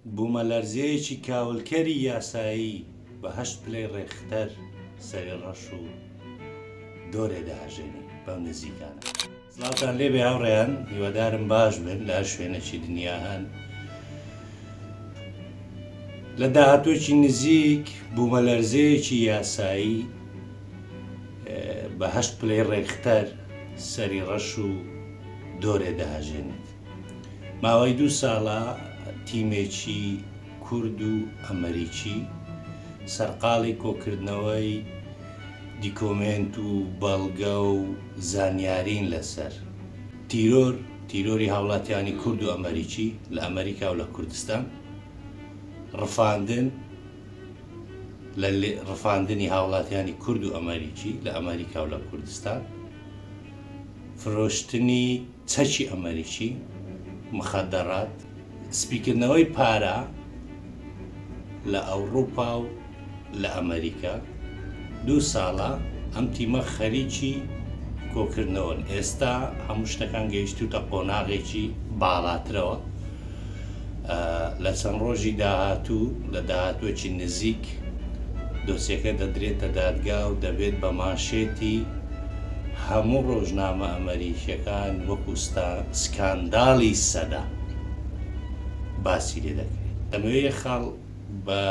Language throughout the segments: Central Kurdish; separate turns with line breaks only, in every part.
بوومەلەرزەیەکی کاولکەری یاسایی بە هەشت پلەی ڕێختەر سەری ڕەش و دۆرێ دەهەژێنێ بەم نزیکانە. سڵاوتان لێبێ هاوڕێیان، هیوادارم باش بن لە هەر شوێنێکی دنیا هەن. لە داهاتوویەکی نزیک بوومەلەرزەیەکی یاسایی بە هەشت پلەی ڕێختەر سەری ڕەش و دۆرێ دەهەژێنێت. ماوەی دوو ساڵە تیمێکی کورد و ئەمەریکی سەرقاڵی کۆکردنەوەی دیکۆمێنت و بەڵگە و زانیارین لەسەر تیرۆر، تیرۆری هاوڵاتیانی کورد و ئەمەریکی لە ئەمەریکا و لە کوردستان، ڕفاندن لە ڕفاندنی هاوڵاتیانی کورد و ئەمەریکی لە ئەمەریکا و لە کوردستان، فرۆشتنی چەکی ئەمەریکی، مخدرات، سپیکردنەوەی پارە لە ئەوڕوپا و لە ئەمەریکا، دوو ساڵە ئەم تیمە خەریکی کۆکردنەوەن، ئێستا هەموو شتەکان گەیشتووتە قۆناغێکی باڵاترەوە، لە چەند ڕۆژی داهاتوو، لە داهاتووەکی نزیک دۆسیەکە دەدرێتە دادگا و دەبێت بە مانشێتی هەموو ڕۆژنامە ئەمەریکیەکان وەکو سکانداڵی سەدە باسی لێ دەکرێت. دەمەوێت یەک خاڵ بە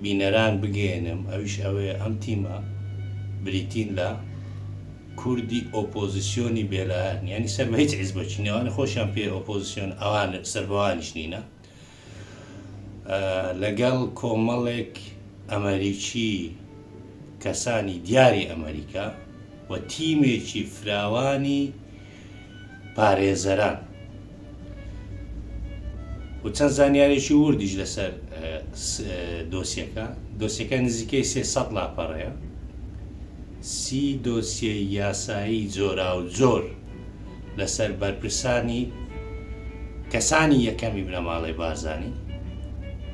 بینەران بگەیەنم ئەویش ئەوەیە ئەم تیمە بریتین لە کوردی ئۆپۆزیسیۆنی بێلایەن یانی سەر بە هیچ حیزبەکی نین ئەوانە خۆشیان پێ ئۆپۆزیسیۆن ئەوان سەر بەوانیش نینە لەگەڵ کۆمەڵێک ئەمەریکی کەسانی دیاری ئەمەریکا و تیمێکی فراوانی پارێزەران و چەند زانیارێکی وردیش لەسەر دۆسیەکە دۆسیەکە نزیکەی 300 لاپەڕەیە سی دۆسیەی یاسایی جۆراوجۆر لەسەر بەرپرسانی کەسانی یەکەمی بنەماڵەی بارزانی،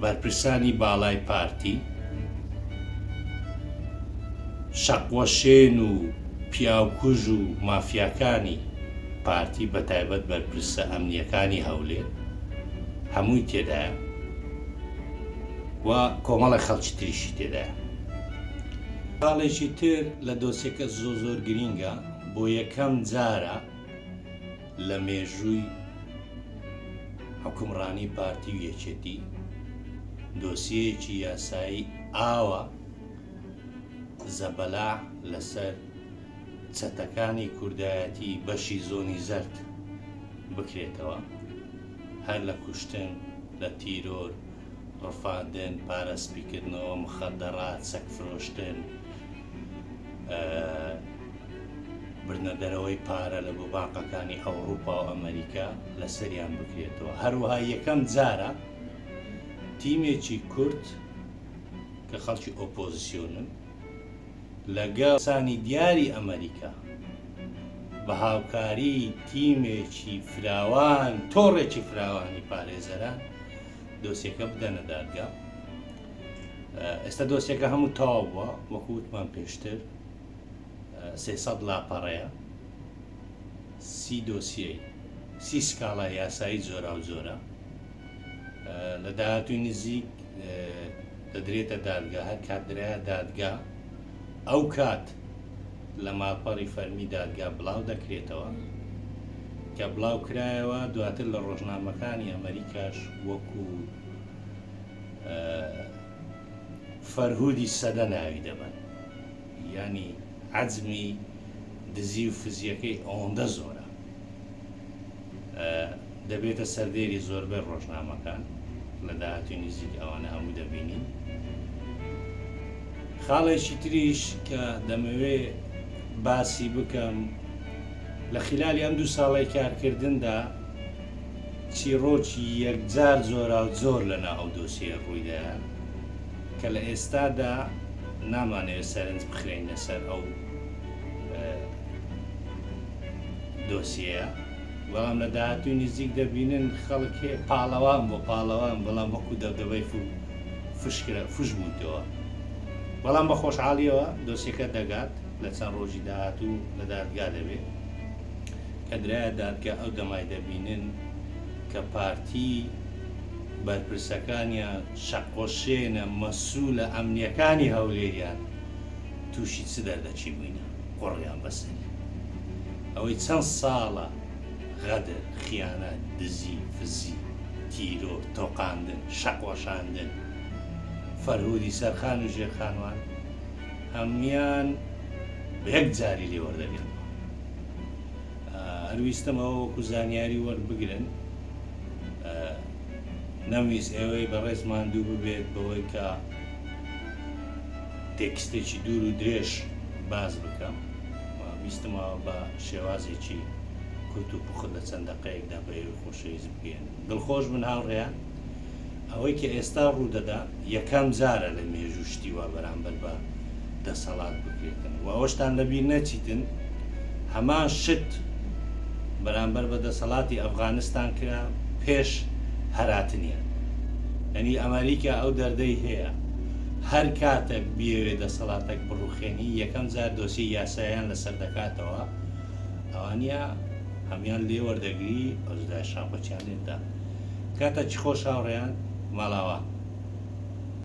بەرپرسانی باڵای پارتی، شەقوەشێن و پیاوکوژ و مافیاکانی پارتی بەتایبەت بەرپرسە ئەمنییەکانی هەولێر هەمووی تێدایە و کۆمەڵێک خەڵکی تریشی تێدایە. خاڵێکی تر لە دۆسیەکە زۆر زۆر گرینگە، بۆ یەکەم جارە لە مێژووی حوکمڕانی پارتی و یەکێتی دۆسیەیەکی یاسایی ئاوا زەبەلاح لەسەر چەتەکانی کوردایەتی بەشی زۆنی زەرد بکرێتەوە، هەر لە کوشتن، لە تیرۆر، ڕفاندن، پارە سپیکردنەوە، مخەدەڕات، چەک فرۆشتن، بردنە دەرەوەی پارە لە بۆ بانقەکانی ئەوڕوپا و ئەمەریکا لەسەریان بکرێتەوە. هەروەها یەکەم جارە تیمێکی کورد کە خەڵکی ئۆپۆزسیۆنن لەگەڵ کەسانی دیاری ئەمەریکا بە هاوکاری تیمێکی فراوان، تۆڕێکی فراوانی پارێزەران دۆسیەکە بدەنە دادگا. ئێستا دۆسیەکە هەموو تەواو بووە، وەکو وتمان پێشتر 300 لاپەڕەیە، سی دۆسیەی سی سکاڵای یاسایی جۆراوجۆرە. لە داهاتووی نزیک دەدرێتە دادگا، هەر کات درایە دادگا ئەو کات لە ماڵپەڕی فەرمی دادگا بڵاو دەکرێتەوە، کە بڵاو کرایەوە دواتر لە ڕۆژنامەکانی ئەمەریکاش وەکو فەرهودی سەدە ناوی دەبەن، یانی عەجمی دزی و فزیەکەی ئەوەندە زۆرە دەبێتە سەردێری زۆربەی ڕۆژنامەکان، لە داهاتوی نزیک ئەوانە هەموو دەبینین. خاڵێکی تریش کە دەمەوێ باسی بکەم لە خیلالی ئەم دوو ساڵەی کارکردندا چیڕۆکی یەکجار جۆراوجۆر لەناو ئەو دۆسیەیە ڕوویدایە کە لە ئێستادا نامانەوێت سەرنج بخرێینە سەر ئەو دۆسیەیە، بەڵام لە داهاتووی نزیک دەبینن خەڵک هەیە پاڵەوان بۆ پاڵەوان بەڵام وەکو دەبدەبەی فشکرا فش بوویتەوە بەڵام بە خۆشحاڵیەوە دۆسیەکە دەگات لە چەند ڕۆژی داهاتوو لە دادگا دەبێت کە درایە دادگا ئەو دەمای دەبینن کە پارتی. بەرپرسەکانیان شەقۆشێنە مەسولە ئەمنیەکانی هەولێریان توشی چ دەردەکی بوینە قوڕیان بەسەری ئەوەی چەند ساڵە غەدر، خیانەت، دزی، فزی، تیرۆر، تۆقاندن، شەق وەشاندن، فەرهودی سەرخان و ژێرخانوان هەموان بە یەک جاری لێ وەردەگرنەوە. هەر ویستم ئەوە وەکو زانیاری وەربگرن نەمویست ئێوەی بەڕێز ماندوو ببێت بەوەی کە تێکستێکی دوور و درێژ باس بکەم ویستم ئەوە بە شێوازێکی کورت و پوخت لە چەند دەقەیەکدا بە ئێوەی خۆشەویست بگەیەنم. دڵخۆش بن هاوڕێیان، ئەوەی کە ئێستا ڕوودەدا یەکەم جارە لە مێژوو شتی وا بەرامبەر بە دەسەڵات بکرێتن و ئەوەشتان لەبیر نەچیتن هەمان شت بەرامبەر بە دەسەڵاتی ئەفغانستان کرا پێش هەراتنیان. یانی ئەمەریکا ئەو دەردەی هەیە هەر کاتەک بیەوێ دەسەڵاتەک بڕوخێنی یەکەم جار دۆسیەی یاسایان لەسەر دەکاتەوە ئەوانە هەموان لێ وەردەگری ئەوجا شاپەچیان لێ دەدا. کاتەکی خۆش هاوڕێیان ماڵاوا.